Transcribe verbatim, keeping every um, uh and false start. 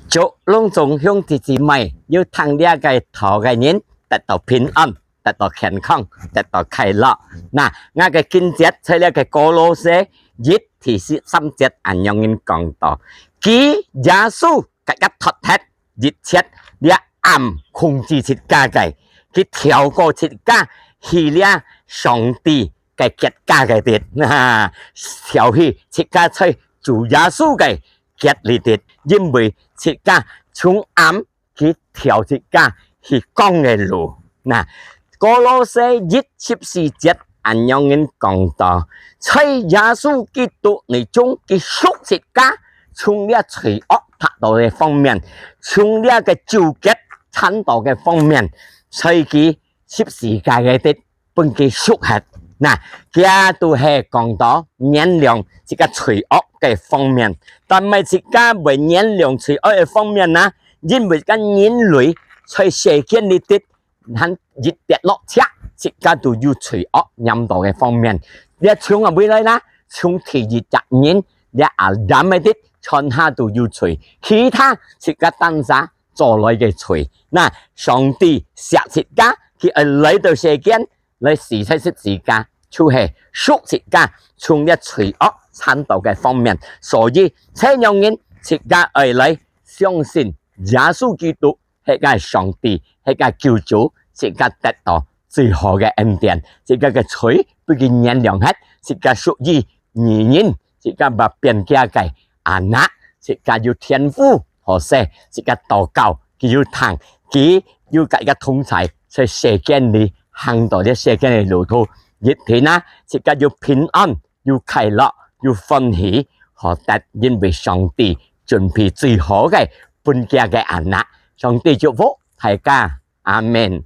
祝攏總兄弟姊妹有聽這个道个人得到平安，得到健康，得到快樂。那，𠊎个經節在這个歌羅西一第十三節恁樣講到：佢耶穌个个脫忒一切這暗控制自家个，佢跳過自家去這上帝个國家个地，跳去自家在主耶穌个國裡地，因為自家從暗佢跳自家去光个路。那，歌羅西一十四節恁樣講到：在耶穌基督裡中，佢贖自家，從這罪惡得到个方面，從這个咒詛纏到个方面，在佢十字架个地分佢贖忒。那，這都係講到原諒自家罪惡个方面，但毋係自家會原諒罪惡个方面啊，因為自家人類在世間裡地，還一跌落車，自家都有罪惡黏到个方面。這從哪位來啦？從第一隻人，這亞當个地，全下都有罪，其他自家單儕做來个罪。那，上帝惜自家，佢愛來到世間，來死在十字架，就係贖自家從這罪惡纏到个方面。所以，這樣人自家愛來相信耶穌基督，係个上帝，係个救主，自家得到最好个恩典，自家个罪分佢原諒忒，自家屬於義人，自家會變佢个anak，自家有天父好勢，自家禱告，佢有聽，佢有自家同在，在世間裡行到這世間个路途，一定啊，自家有平安，有快樂，有歡喜，好得因為上帝準備最好个分佢个anak。上帝祝福大家，阿們。